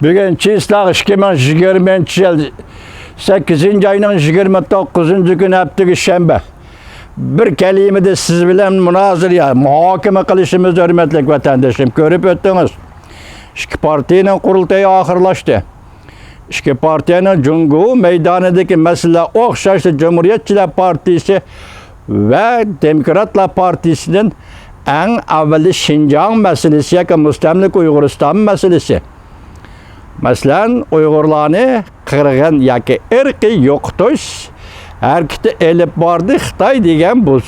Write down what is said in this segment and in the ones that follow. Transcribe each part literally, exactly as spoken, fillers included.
بۈگۈن چىسلاغ ئىككى مىڭ يىگىرمىنچى يىل سەككىزىنچى ئاينىڭ يىگىرمە توققۇزىنچى كۈنى، ھەپتىگۈ شەنبە. بىر كەلىمىدە سىز بىلەن مۇنازىرە، مۇھاكىمە قىلىشىمىز، ھۆرمەتلىك ۋەتەندىشىم. كۆرۈپ ئۆتتىڭىز، ئىككى پارتىيەنىڭ قۇرۇلتىيى ئاخىرلاشتى. ئىككى پارتىيەنىڭ جۇڭگو مەيدانىدىكى مەسىلىلەر ئوخشاشلا جۇمھۇرىيەتچىلەر پارتىيىسى ۋە دېموكراتلار پارتىيىسىدىن ئەڭ ئەۋۋەل شىنجاڭ مەسىلىسى ياكى مۇستەملىكە ئۇيغۇرىستان مەسىلىسى، مەسىلەن، ئۇيغۇرلارنى قىرغىن ياكى ئىرقىي يوقىتىش ھەرىكىتى ئېلىپ باردى خىتاي دېگەن بۇ،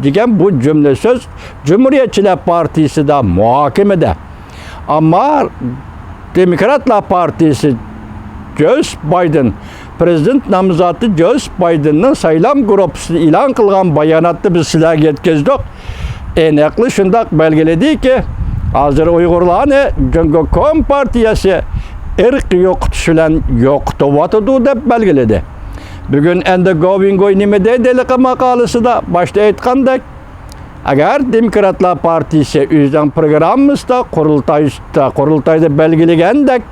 دېگەن بۇ جۈملە سۆز جۇمھۇرىيەتچىلەر پارتىيىسىدا مۇھاكىمىدە. ئەمما دېموكراتلار پارتىيىسى جوزېف بايدېن، پىرېزىدېنت نامزاتى جوزېف بايدېننىڭ سايلام گۇرۇپپىسىدا ئېلان قىلغان باياناتتا بىز سىلەرگە يەتكۈزدۇق. ئېنىقلا شۇنداق بەلگىلىدىكى، ھازىر ئۇيغۇرلارنى جۇڭگو كومپارتىيەسى ئىرقىي يوقىتىش بىلەن يوقىتىۋاتىدۇ دەپ بەلگىلىدى. بۈگۈن ئەندى گوۋىنگوي نېمە دەيدۇ ھېلىقى ماقالىسىدا؟ باشتا ئېيتقاندەك، ئەگەر دېموكراتلار پارتىيىسى ئۆزىنىڭ پروگراممىسىدا، قۇرۇلتايدا، قۇرۇلتايدا بەلگىلىگەندەك،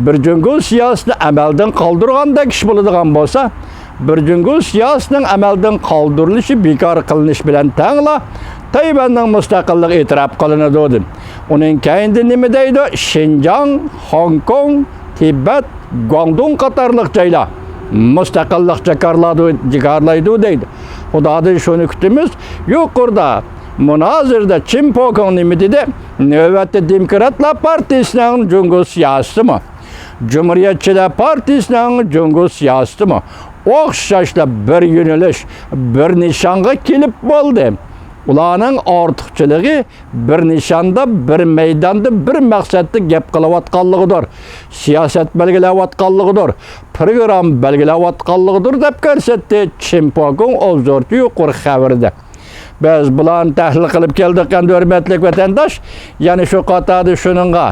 بىر جۇڭگو سىياسىتىنى ئەمەلدىن قالدۇرغاندەك ئىش بولىدىغان بولسا، بىر جۇڭگو سىياسىتىنىڭ ئەمەلدىن قالدۇرۇلۇشى بىكار قىلىنىش بىلەن تەڭلا تەيۋەننىڭ مۇستەقىللىقى ئېتىراپ قىلىنىدۇ، دېدى. ئۇنىڭ كەينىدىن نېمە دەيدۇ؟ شىنجاڭ، خوڭكوڭ، تىبەت، گۇاڭدۇڭ قاتارلىق جايلار مۇستەقىللىق جاكارلايدۇ، جاكارلايدۇ دەيدۇ. خۇدادىن شۇنى كۈتىمىز، يۇقىرىدا مۇنازىرىدە چىن پوكۇڭ نېمە دېدى؟ نۆۋەتتە دېموكراتلار پارتىيىسىنىڭ جۇڭگو سىياسىتىمۇ، جۇمھۇرىيەتچىلەر پارتىيىسىنىڭ جۇڭگو سىياسىتىمۇ ئوخشاشلا بىر يۆنىلىش، بىر نىشانغا كېلىپ بولدى. ئۇلارنىڭ ئارتۇقچىلىقى بىر نىشاندا، بىر مەيداندا، بىر مەقسەتتە گەپ قىلىۋاتقانلىقىدۇر، سىياسەت بەلگىلەۋاتقانلىقىدۇر، پروگرامما بەلگىلەۋاتقانلىقىدۇر دەپ كۆرسەتتى چىن پوكۇڭ ئوبزورچى يۇقىرى خەۋىرىدە. بىز بۇلارنى تەھلىل قىلىپ كەلدۇق ئەمدى، ھۆرمەتلىك ۋەتەنداش. يەنە شۇ قاتاردا شۇنىڭغا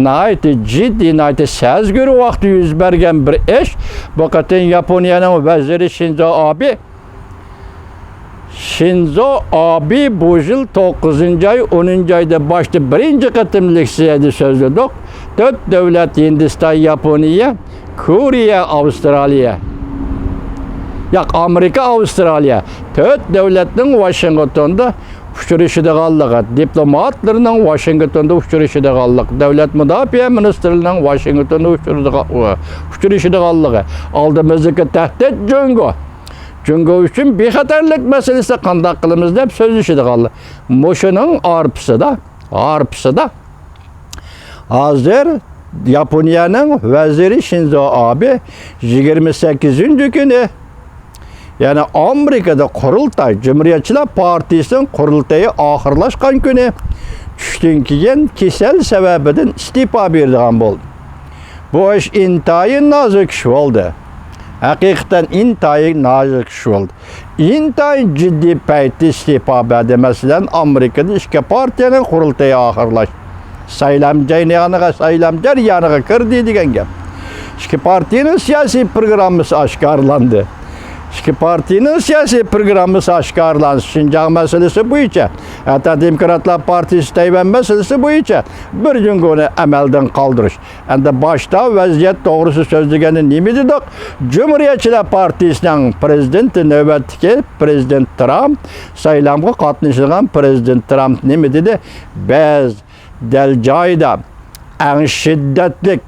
ناھايىتى جىددىي، ناھايىتى سەزگۈر ۋاقىتتا يۈز بەرگەن بىر ئىش. بۇ قېتىم ياپونىيەنىڭ ۋەزىرى شىنزو ئابې، شىنزو ئابې بۇ يىل توققۇزىنچى ئاي، ئونىنچى ئايدا باشتا بىرىنچى قېتىملىق سىزدە سۆزلىدۇق. تۆت دۆلەت، ھىندىستان، ياپونىيە، كورېيە، ئاۋسترالىيە، ياق، ئامېرىكا، ئاۋسترالىيە، تۆت دۆلەتنىڭ ۋاشىنگتوندا ئۇچرىشىدىغانلىقى، دىپلوماتلىرىنىڭ ۋاشىنگتوندا ئۇچرىشىدىغانلىقى، دۆلەت مۇداپىئە مىنىستىرلىرىنىڭ ۋاشىنگتوندا ئۇچرىدىغان-، ئۇچرىشىدىغانلىقى، ئالدىمىزدىكى تەھدىت جۇڭگو. جۇڭگو ئۈچۈن بىخەتەرلىك مەسىلىسى، قانداق قىلىمىز دەپ سۆزلىشىدىغانلىقى. مۇشۇنىڭ ھارپىسىدا، ھارپىسىدا ھازىر ياپونىيەنىڭ ۋەزىرى شىنزو ئابې يىگىرمە سەككىزىنچى كۈنى، يەنى ئامېرىكىدا قۇرۇلتاي، جۇمھۇرىيەتچىلەر پارتىيىسىنىڭ قۇرۇلتىيى ئاخىرلاشقان كۈنى چۈشتىن كېيىن كېسەل سەۋەبىدىن ئىستېپا بېرىدىغان بولدى. بۇ ئىش ئىنتايىن نازۇك ئىش بولدى. ھەقىقەتەن ئىنتايىن نازۇك ئىش بولدى. ئىنتايىن جىددىي پەيتتە ئىستېپا بەردى. مەسىلەن، ئامېرىكىدا ئىككى پارتىيەنىڭ قۇرۇلتىيى ئاخىرلاشتى. سايلام جەريانىغا، سايلام جەريانىغا كىردى دېگەن گەپ. ئىككى پارتىيەنىڭ سىياسىي پروگراممىسى ئاشكارىلاندى. ئىككى پارتىيەنىڭ سىياسىي پروگراممىسى ئاشكارىلاندى. شىنجاڭ مەسىلىسى بويىچە، ھەتتا دېموكراتلار پارتىيىسى تەيۋەن مەسىلىسى بويىچە بىر جۇڭگونى ئەمەلدىن قالدۇرۇش. ئەمدى باشتا ۋەزىيەت توغرىسىدا سۆزلىگەندە نېمە دېدۇق؟ جۇمھۇرىيەتچىلەر پارتىيىسىنىڭ پىرېزىدېنتى، نۆۋەتتىكى پىرېزىدېنت ترامپ، سايلامغا قاتنىشىدىغان پىرېزىدېنت ترامپ نېمە دېدى؟ بىز دەل جايىدا، ئەڭ شىددەتلىك،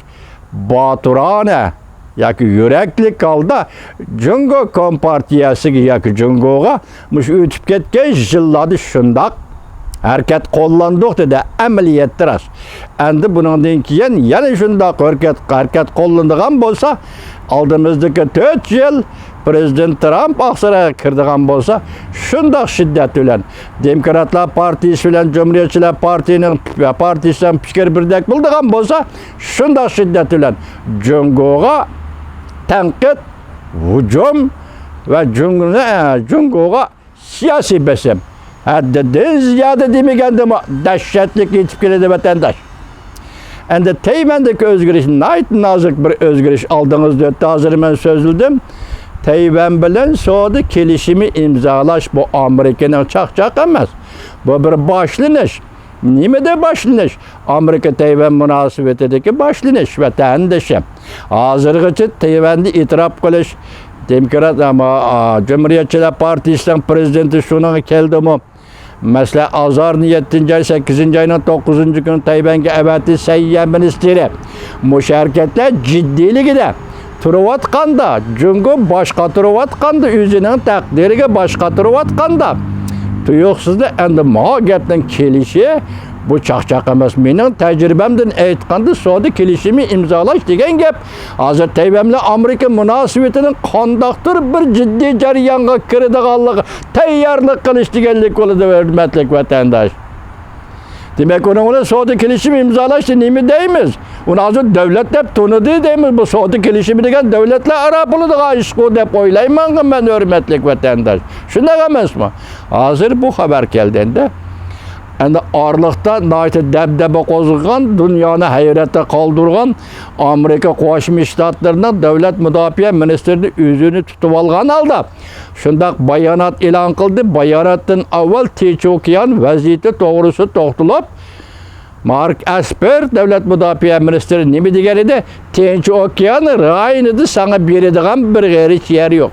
باتۇرانە ياكى يۈرەكلىك ھالدا جۇڭگو كومپارتىيەسىگە ياكى جۇڭگوغا مۇشۇ ئۆتۈپ كەتكەن يىللاردا شۇنداق ھەرىكەت قوللاندۇق دېدى. ئەمەلىيەتتە راست. ئەمدى بۇنىڭدىن كېيىن يەنە شۇنداق ھەرىكەت، ھەرىكەت قوللىنىدىغان بولسا، ئالدىمىزدىكى تۆت يىل پىرېزىدېنت ترامپ ئاقسارايغا كىرىدىغان بولسا، شۇنداق شىددەت بىلەن، دېموكراتلار پارتىيىسى بىلەن جۇمھۇرىيەتچىلەر پارتىيىنىڭ، پارتىيىسىنىڭ پىكرى بىردەك بولىدىغان بولسا، شۇنداق شىددەت بىلەن جۇڭگوغا تەنقىد، ھۇجۇم ۋە جۇڭگونى، جۇڭگوغا سىياسىي بېسىم، ھەددىدىن زىيادە دېمىگەندىمۇ دەھشەتلىك يېتىپ كېلىدۇ، ۋەتەنداش. ئەمدى تەيۋەندىكى ئۆزگىرىش ناھايىتى نازۇك بىر ئۆزگىرىش. ئالدىڭىزدا ئۆتتى، ھازىر مەن سۆزلىدىم. تەيۋەن بىلەن سودا كېلىشىمى ئىمزالاش، بۇ ئامېرىكىنىڭ چاقچاقى ئەمەس. بۇ بىر باشلىنىش. نېمىدە باشلىنىش؟ ئامېرىكا تەيۋەن مۇناسىۋىتىدىكى باشلىنىش، ۋەتەندىشىم. ھازىرغىچە تەيۋەندە ئېتىراپ قىلىش، دېموكرات، ئەمما، ئا، جۇمھۇرىيەتچىلەر پارتىيىسىنىڭ پرېزىدېنتى شۇنىڭغا كەلدىمۇ؟ مەسىلەن، ئازارنىڭ يەتتىنچى ئاي، سەككىزىنچى ئاينىڭ توققۇزىنچى كۈنى تەيۋەنگە ئەۋەتتى سەھىيە مىنىستىرى. مۇشۇ ھەرىكەتلەر جىددىيلىكىدە تۇرۇۋاتقاندا، جۇڭگو باش قاتۇرۇۋاتقاندا، ئۆزىنىڭ تەقدىرىگە باش قاتۇرۇۋاتقاندا، تۇيۇقسىزلا ئەمدى ما گەپنىڭ كېلىشى، بۇ چاقچاق ئەمەس. مېنىڭ تەجرىبەمدىن ئېيتقاندا، سودا كېلىشىمى ئىمزالاش دېگەن گەپ ھازىر تەيۋەن بىلەن ئامېرىكا مۇناسىۋىتىنىڭ قانداقتۇر بىر جىددىي جەريانغا كىرىدىغانلىقى تەييارلىق قىلىش دېگەنلىك بولىدۇ، ھۆرمەتلىك ۋەتەنداش. دېمەك، ئۇنىڭ بىلەن سودا كېلىشىمى ئىمزالاشنى نېمە دەيمىز؟ ئۇنى ھازىر دۆلەت دەپ تونۇدى دەيمىز. بۇ سودا كېلىشىمى دېگەن دۆلەتلەر ئارا بولىدىغان ئىشقۇ دەپ ئويلايمەن مەن، ھۆرمەتلىك ۋەتەنداش. شۇنداق ئەمەسمۇ؟ ھازىر بۇ خەۋەر كەلگەندە، ئەمدى ئارىلىقتا ناھايىتى دەبدەبە قوزغىغان، دۇنيانى ھەيرەتتە قالدۇرغان ئامېرىكا قوشما شتاتلىرىنىڭ دۆلەت مۇداپىئە مىنىستىرىنى ئۆزىنى تۇتۇۋالغان ھالدا، شۇنداق بايانات ئېلان قىلدى. باياناتتىن ئاۋۋال تىنچ ئوكيان ۋەزىيىتى توغرىسىدا توختىلىپ، مارك ئەسپېر، دۆلەت مۇداپىئە مىنىستىرى، نېمە دېگەن ئىدى؟ تىنچ ئوكيان رايونىدا ساڭا بېرىدىغان بىر غېرىچ يەر يوق.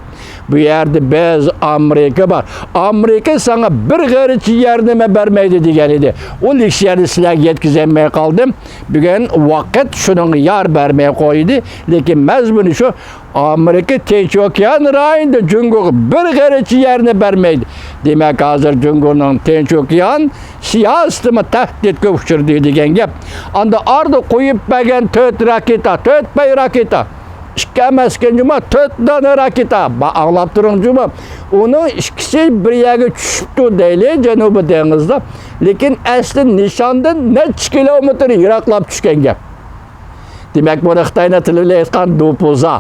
بۇ يەردە بىز، ئامېرىكا بار. ئامېرىكا ساڭا بىر غېرىچ يەرنىمۇ بەرمەيدۇ دېگەن ئىدى. ئۇ لېكسىيەنى سىلەرگە يەتكۈزەلمەي قالدىم. بۈگۈن ۋاقىت شۇنىڭغا يار بەرمەي قويدى. لېكىن مەزمۇنى شۇ، ئامېرىكا تىنچ ئوكيان رايونىدا جۇڭگوغا بىر غېرىچ يەرنى بەرمەيدۇ. دېمەك، ھازىر جۇڭگونىڭ تىنچ ئوكيان سىياسىتىمۇ تەھدىتكە ئۇچرىدى دېگەن گەپ. ئاندا ئارىدا قويۇپ بەرگەن تۆت راكېتا، تۆت پاي راكېتا، ئىككى ئەمەسكەن جۇما، تۆت دانە راكېتا. با-، ئاڭلاپ تۇرۇڭ جۇما. ئۇنىڭ ئىككىسى بىر يەرگە چۈشۈپتۇ دەيلى، جەنۇبىي دېڭىزدا. لېكىن ئەسلى نىشاندىن نەچچە كىلومېتىر يىراقلاپ چۈشكەن گەپ. دېمەك، بۇنى خىتاينىڭ تىلى بىلەن ئېيتقان دۇپۇزا.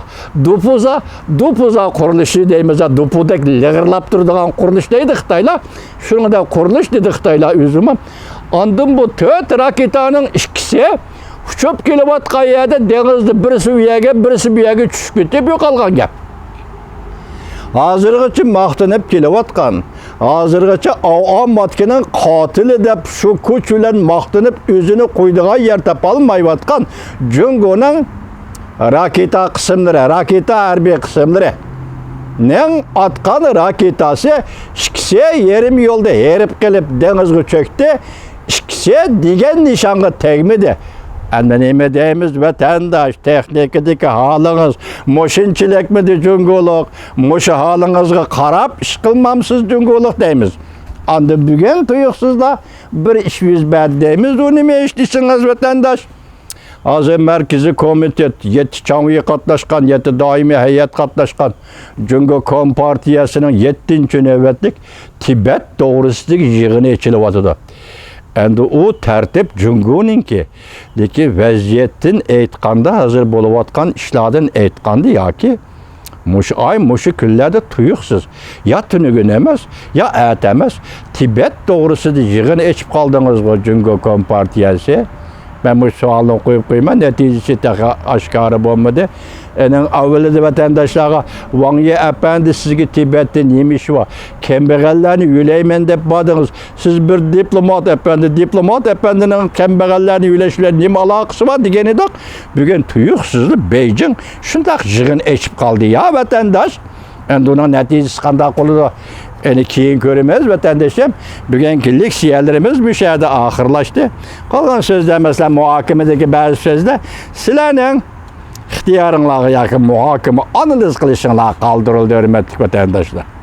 دۇپۇزا، دۇپۇزا قۇرۇلۇشى دەيمىز، دۇپۇدەك لىغىرلاپ تۇرىدىغان قۇرۇلۇش دەيدۇ خىتايلار. شۇنىڭدا قۇرۇلۇش دېدى خىتايلار ئۆزىمۇ. ئاندىن بۇ تۆت راكېتانىڭ ئىككىسى ئۇچۇپ كېلىۋاتقان يەردە دېڭىزدا بىرسى ئۇ يەرگە، بىرسى بۇ يەرگە چۈشۈپ كېتىپ يوقالغان گەپ. ھازىرغىچە ماختىنىپ كېلىۋاتقان، ھازىرغىچە ئاۋام ماتكىنىڭ قاتىلى دەپ شۇ كۈچ بىلەن ماختىنىپ ئۆزىنى قويىدىغان يەر تاپالمايۋاتقان جۇڭگونىڭ راكېتا قىسىملىرى، راكېتا ھەربىي قىسىملىرىنىڭ ئاتقان راكېتاسى ئىككىسى يېرىم يولدا ھېرىپ قېلىپ دېڭىزغا چۆكتى. ئىككىسى دېگەن نىشانغا تەگمىدى. ئەمدى نېمە دەيمىز، ۋەتەنداش؟ تېخنىكىدىكى ھالىڭىز مۇشۇنچىلىكمىدى جۇڭگولۇق؟ مۇشۇ ھالىڭىزغا قاراپ ئىش قىلمامسىز جۇڭگولۇق دەيمىز. ئاندىن بۈگۈن تۇيۇقسىزلا بىر ئىش يۈز بەردى دەيمىز. ئۇ نېمە ئىش دېسىڭىز، ۋەتەنداش؟ ھازىر مەركىزىي كومىتېت، يەتتە چاڭيى قاتناشقان، يەتتە دائىمىي ھەيئەت قاتناشقان جۇڭگو كومپارتىيەسىنىڭ يەتتىنچى نۆۋەتلىك تىبەت توغرىسىدىكى يىغىنى ئېچىلىۋاتىدۇ. ئەمدى ئۇ تەرتىپ جۇڭگونىڭكى، لېكىن ۋەزىيەتتىن ئېيتقاندا، ھازىر بولۇۋاتقان ئىشلاردىن ئېيتقاندا ياكى مۇشۇ ئاي، مۇشۇ كۈنلەردە تۇيۇقسىز، يا تۈنۈگۈن ئەمەس، يا ئەتە ئەمەس، تىبەت توغرىسىدا يىغىن ئېچىپ قالدىڭىزغۇ، جۇڭگو كومپارتىيەسى. مەن مۇشۇ سوئالنى قويۇپ قويىمەن، نەتىجىسى تېخى ئاشكارا بولمىدى. ئېنىڭ ئەۋۋىلىدە ۋەتەنداشلارغا، ۋاڭ يى ئەپەندى، سىزگە تىبەتتە نېمە ئىش بار؟ كەمبەغەللەرنى يۆلەيمەن دەپ باردىڭىز. سىز بىر دىپلومات ئەپەندى، دىپلومات ئەپەندىنىڭ كەمبەغەللەرنى يۆلەش بىلەن نېمە ئالاقىسى بار دېگەن ئىدۇق. بۈگۈن تۇيۇقسىزلا بېيجىڭ شۇنداق يىغىن ئېچىپ قالدى يا، ۋەتەنداش. ئەمدى ئۇنىڭ نەتىجىسى قانداق بولىدۇ؟ ئەنە كېيىن كۆرىمىز، ۋەتەنداشلىرىم. بۈگۈنكى لېكسىيەلىرىمىز مۇشۇ يەردە ئاخىرلاشتى. قالغان سۆزلەر، مەسىلەن، مۇھاكىمىدىكى بەزى سۆزلەر سىلەرنىڭ ئىختىيارىڭلارغا ياكى مۇھاكىمە، ئانالىز قىلىشىڭلارغا قالدۇرۇلدى، ھۆرمەتلىك ۋەتەنداشلار.